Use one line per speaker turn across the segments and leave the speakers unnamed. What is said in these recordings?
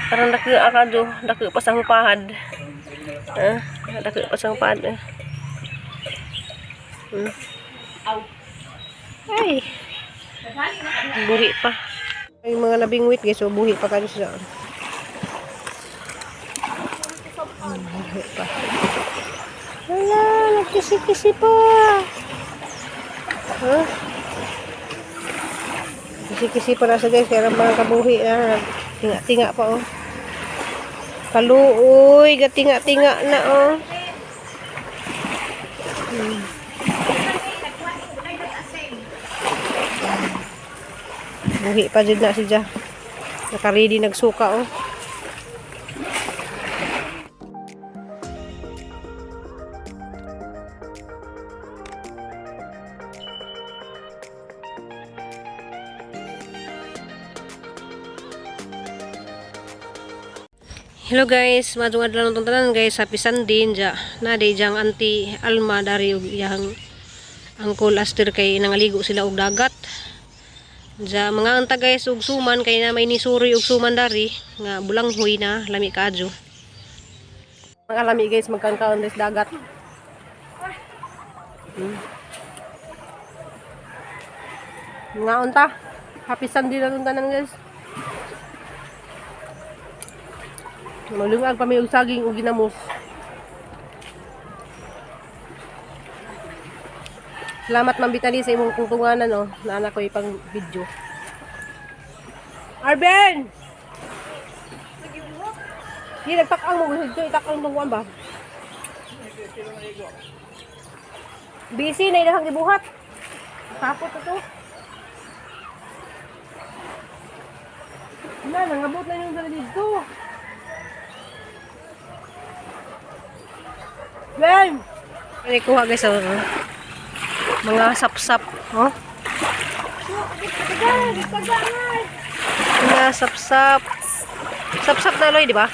Parang dako akado, dako pa sa pahad. Ah, dako pa sa pahad. Eh. Ay. Buhi pa. Ay, mga nabingwit, guys, so buhi pa kami sila. Buhi pa. Wala, nagkisi-kisi pa. Huh? Kisi-kisi pa na siya, guys, kaya mga kabuhi na. Tinga-tinga pa, oh. Kaluoy, gatinga-tinga na, oh. Buhi pa jud na siya. Naka-ready nagsuka, oh. Hello guys, maadtong adlaw natong tanan, guys, happy Sunday ja. Na day jang Auntie Alma dari ug iyang Uncle Aster kay nangaligo sila og dagat. Ja mga anta, guys, og suman kay na may nisuroy og suman dari nga bulanghoy na lami kaadyo. Mga lami, guys, magkaon des dagat. Mga unta. Happy Sunday na tong tanan, guys. Malungag pa may og saging ug ginamos. Salamat, Ma'am Vitali, sa imong tungtunganan, oh. Naana ko ipang video. Arben! Di nagtakang mo gusto itakang tungkuan ba? Busy na ilahang gibuhat. Tapos ito. Na, nangabot na yung dala dito. Ben! Ay, kuha, guys, oh. Mga sapsap, oh. Mga sapsap. Sapsap na loy, di ba?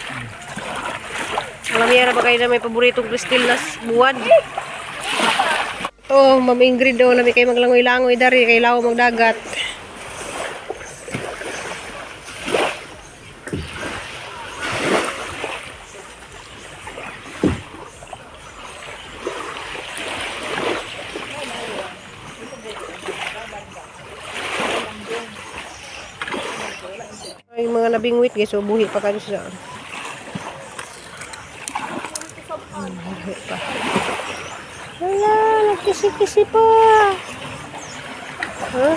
Alam niya na ba kayo na may paboritong Crystal na buwan? Oh, Ma'am Ingrid, oh, lami kayo maglangoy-langoy dari kay lawo magdagat. Ay, mga nabingwit, guys, so buhi pa kami sila. Buhi pa. Wala, nagkisi-kisi pa. Huh?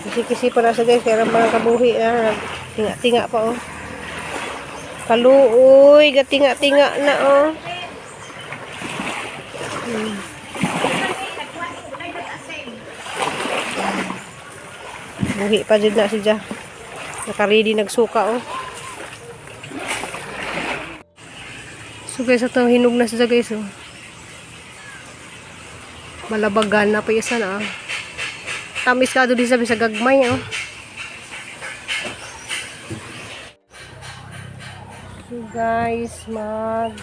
Kisi-kisi pa na siya, guys, kaya mga kabuhi na. Tinga-tinga pa, oh. Kaluoy, gatinga-tinga na, oh. Buhi pa jud na siya. Naka-ready nagsuka, oh. So guys, ito hinog na siya, guys, oh. Malabagan na pa isa na, ah. Tamis ka din sabi sa gagmay, oh. So guys, mag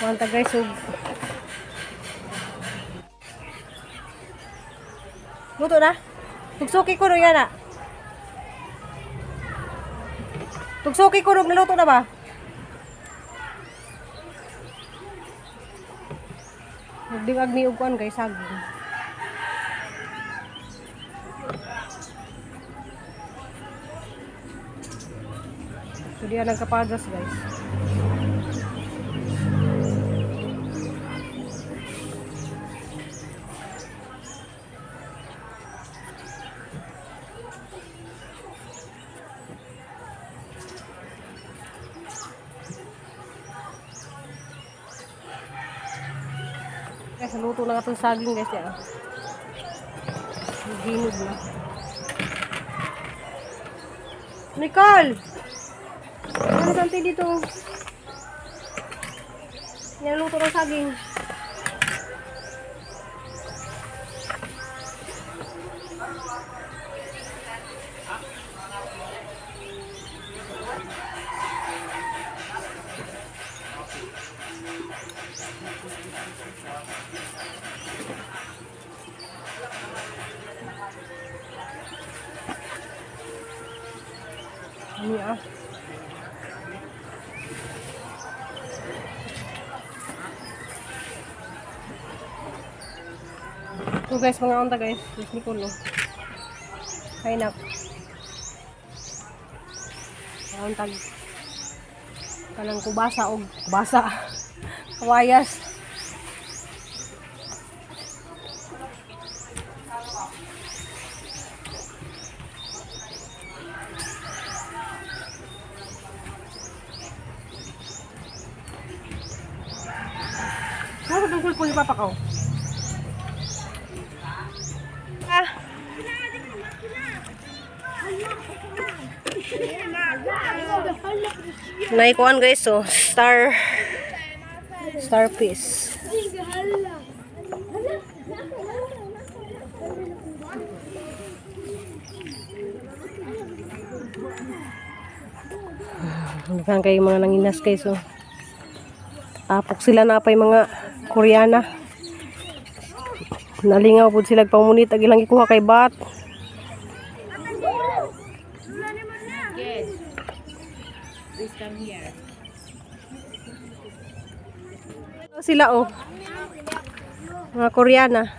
Wanta, guys, so luto na. Tugsuki ko yan na. Tugsuki ko naluto na ba? Nagdingag ni og kuan, guys, saging. So diya nagkapagas, guys. Guys, luto na nga itong saging, guys. Yan. Ginog na. Nicole! Ano kanti dito? Yan, luto ng saging. Ano ah? So guys, mga unta guys. Miss Nicole, oh. Ay nak. Mga unta. Kanang kubasa og kubasa. Kawayas. Ano itong cellphone ni Papa ko? Ah. Naikuan guys, oh, star piece. Daghan kayo mga nanginas guys, oh. Tapok sila na pa yung mga Koreana. Nalingaw pud sila pamunit ag ilang gikuha kay bat.
Please come here.
Sila oh. Mga Koreana.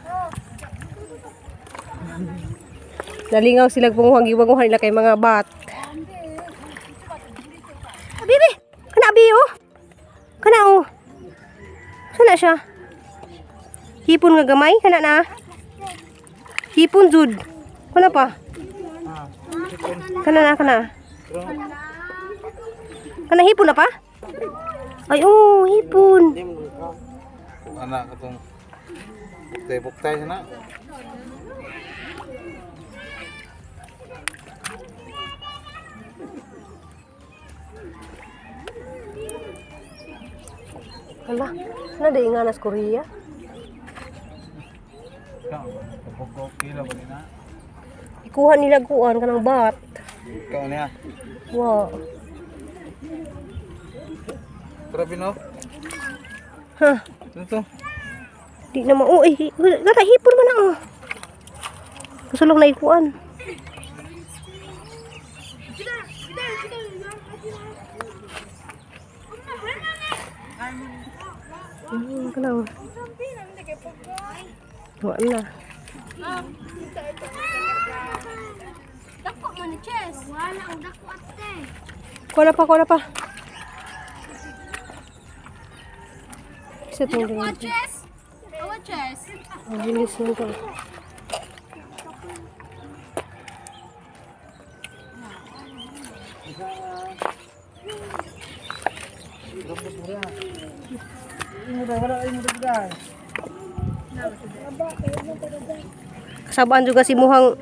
Nalingaw sila panguhang giwanguhan nila kay mga bat. Ah, bibi! Kana bi oh. Kana oh. Sana siya? Hipon nga gamay kana na. Hipon jud. Kana pa. Kana na kana. Kana hipon na pa? Ay oh, hipon.
Anak katong buktay-buktay na.
Hala, na di nga nas Korea.
Ikaw, kapag kilo ba na?
Ikuha nila kuan kanang bat.
Ikaw niya.
Wow.
Grabe no?
Ha,
Ano to?
di na mao eh. Gata hipon man na oh. Gusto lang na ikuan. Kana oh. Wala na.
Dako man ni Chess. Wala ang dako ate.
Kuha na pa, kuha na pa. Isa itong ganyan.
Chess. Awa Chess.
Ang bilis nito. Kasabaan juga si muhang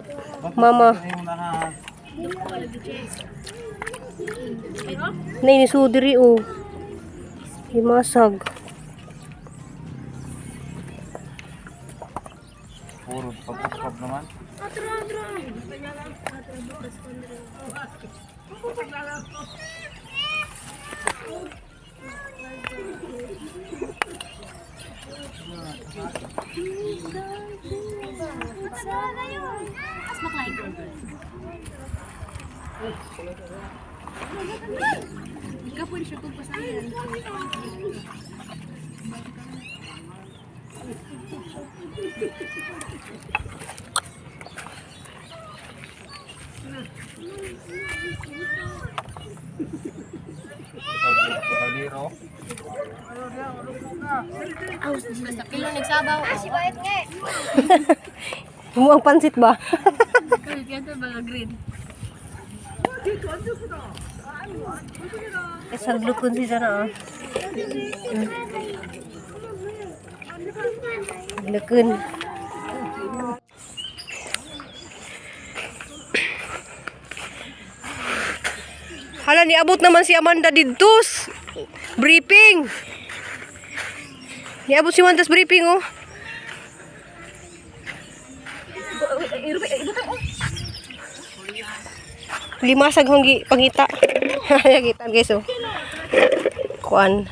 mama.
Ay mo na ha.
Na inisudiri oh. Himasag.
Puro pag-upap naman.
As maklay. Kapon siya kung pasayan.
Kaliro.
Basta kilo nagsabaw. Ah, si Bait nga.
Muang pansit ba?
Kaya mga green.
Saglot kun si sana ah. Leken. Hala, niabot naman si Amanda didto. Briefing. Niabot si Amanda's briefing oh. Limasag hanggi pangita. Kita guys oh. Kuan.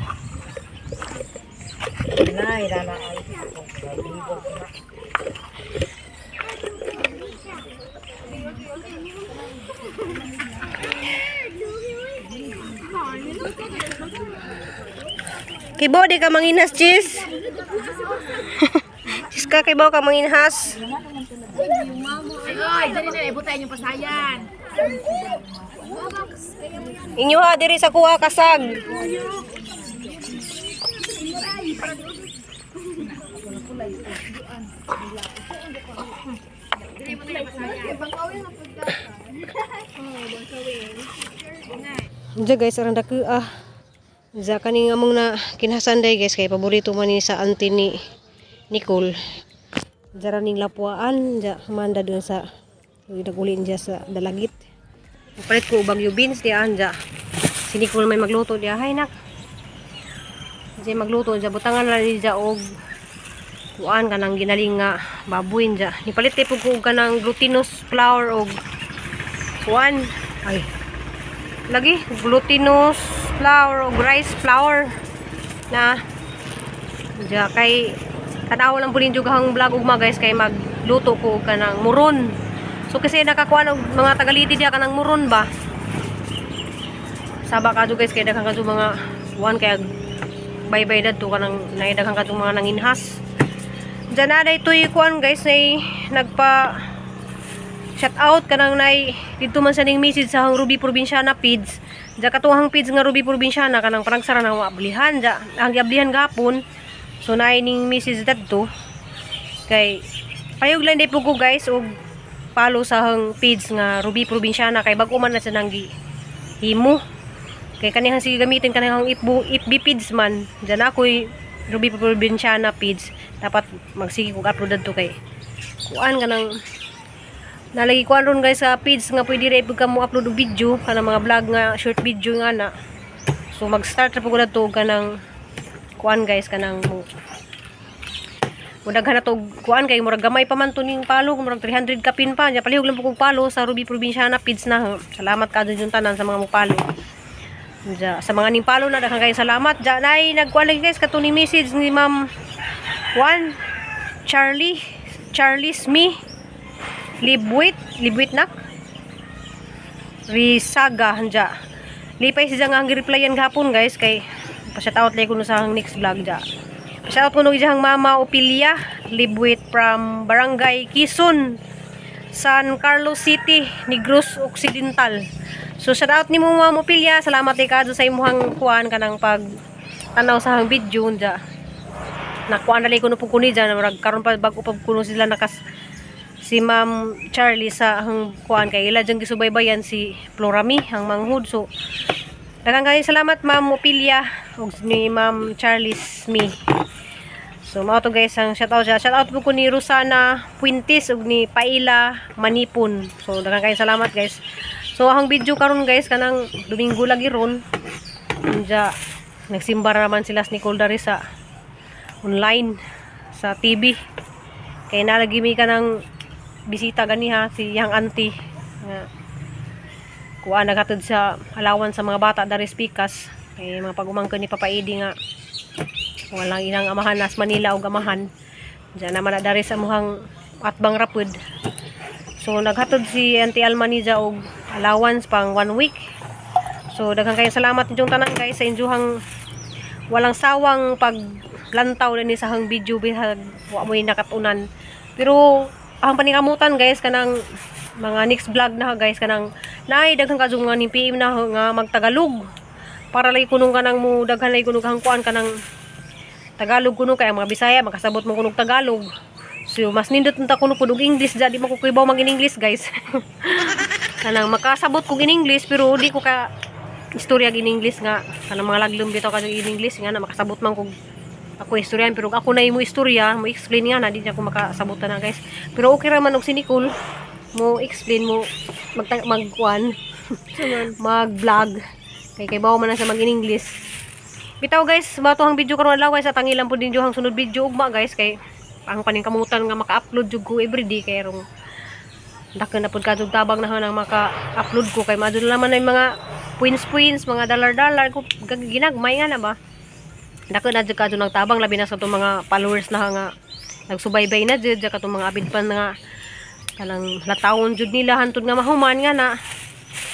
Kibo, di ka manginas, Cheese. Cheese ka, kibo ka manginhas.
Ay, dali na, ibutay yung pasayan.
Inyo ha, diri sa kuha kasag. Diya guys, arang dako ah. Diya kaning among na kinhasan day guys kay paborito man ni sa auntie ni Nicole. Diya ra ning lapuan, diya manda dun sa nagulin diya sa dalagit. Palit ko og Bagyo beans diya anja. Si Nicole may magluto diya. Hay nak. Diya magluto diya butangan na ni diya og kuan kanang ginaling nga baboy diya. Nipalit kay pug ko og kanang glutinous flour og kuan. Ay. Lagi glutinous flour og rice flour na diya kay tanaw lang po ninyo gahang vlog ugma guys kay magluto ko og kanang muron. So kasi nakakuha og mga tagaliti diya kanang muron ba. Saba ka guys kay daghan kadto mga kuan kay bye-bye dadto kanang nay daghan kadto mga nanginhas. Diyan na day tuy kuan guys nay nagpa shout out kanang nay didto man sa ning message sa hang Ruby Provinciana feeds. Diya katuhang feeds nga Ruby Provinciana kanang panagsara na ablihan diya ang giablihan gapon. So nay ning message dadto kay payog lang day po ko guys og follow sa hang feeds nga Ruby Provinciana kay bag-o man na sa nang gi himo. Kay kanihang sige gamitin kanihang FB feeds man. Diyan ako'y Ruby Provinciana feeds. Dapat magsige kog upload dadto kay kuan kanang nalagi kuan ron guys sa feeds nga pwede ra ipag ka mo upload og video kanang mga vlog nga short video nga na. So mag-start ra pud ko dadto og kanang kuan guys kanang mo mudaghan na to og kuan kay murag gamay pa man to ning palo murag 300 kapin pa nya palihog lang po kog palo sa Ruby Provinciana feeds na ho. Salamat ka yung tanan sa mga mopalo. Ja, sa mga ning palo na daghan kayong salamat. Ja, nay nagkuan lagi guys kato ni message ni Ma'am Juan Charlie Charlie Smith Libwit Libwit nak Risaga hanja. Lipay siya nga ang replyan gahapon guys kay pa-shout out lagi kuno sa ang next vlog ja. Pa-shout out kuno iyang mama Opilia Libwit from Barangay Quezon, San Carlos City, Negros Occidental. So shout out nimo Ma'am Opilia, salamat kay kadto sa imuhang kuan kanang pag tanaw sa hang video ja. Nakuan na kuno pud kuni dyan, murag karon pa bag-o pa kuno sila nakas si Ma'am Charlie sa ang kuan kay ila diyang gisubaybayan si Florami ang manghud. So daghang kaayo salamat Ma'am Opilia ug ni Ma'am Charlie Smith. So mao to guys ang shout out siya. Shout out po ko ni Rosana Puentes ug ni Paila Manipon. So daghang kaayo salamat guys. So ang video karon guys kanang Domingo lagi ron. Unja nagsimba ra naman sila sa Nicole dari sa online sa TV. Kay nalagi mi kanang bisita ganiha si yang auntie nga kuan naghatod sa alawan sa mga bata dari Pikas kay mga pag-umangkon ni Papa Edi nga walang ilang amahan nas Manila og amahan diyan naman na dari sa muhang atbang rapod. So naghatod si Auntie Alma niya og allowance pang one week. So daghan kayong salamat ninyong tanan guys sa inyong walang sawang paglantaw na ni sa hang video bihag wa mo'y nakatunan. Pero ang paningkamutan guys kanang mga next vlog na guys kanang naay daghan kadtong nga ning PM na nga magtagalog para lay kunong kanang mo daghan lay kunog hang kuan kanang Tagalog kuno kay ang mga Bisaya makasabot mo kunog Tagalog. So mas nindot unta kuno pud og English ja di mo ko kibaw mag in English guys. Kanang makasabot kog in English pero di ko ka istorya in English nga kanang mga laglom bitaw ka in English nga na makasabot man kog ako istoryan pero ako na mo istorya mo explain nga na di niya ko makasabot na guys. Pero okay ra man og si Nicole mo explain mo mag magkuan mag vlog kay kay bawo man na siya mag in English. Bitaw guys, bato ang video karon adlaw guys at ang ilang pud ninyo ang sunod video ugma guys kay ang paningkamutan nga maka-upload jud ko everyday kay rong dako na pud kadtong tabang na nang maka-upload ko kay madula naman na yung mga points points, mga dollar dollar ko ginagmay nga na ba. Dako na jud kadto nagtabang labi na sa itong mga followers na nga nagsubaybay na jud katong mga abid pa nga kanang latawon jud nila hantod nga mahuman nga na.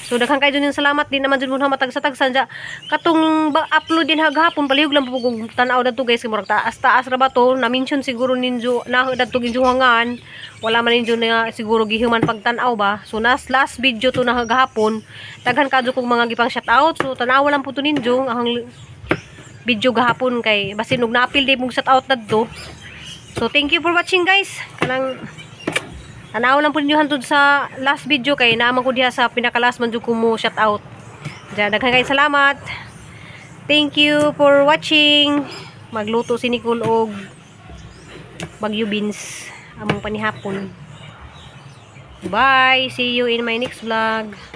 So daghan kayo din salamat din naman jud mo matagsa-tagsan ja. Katong ba, upload din hagahapon, palihog lang po kung tan-aw dadto, guys, kay murag taas-taas ra ba to na mention siguro ninyo na dadto ginjuhangan, wala man ninyo na siguro gihuman pagtan-aw ba. So nas last video to na hagahapon, daghan kadyo kog mga gipang shout out. So tan-aw lang po to ninyo ang video gahapon kay basin og naapil di mong shout out dadto. So thank you for watching, guys. Kanang tanaw lang po ninyo hantod sa last video kay naaman ko diha sa pinaka-last man jud ko mo shout out. Diyan, daghan kayo salamat. Thank you for watching. Magluto si Nicole og Bagyo beans among panihapon. Bye. See you in my next vlog.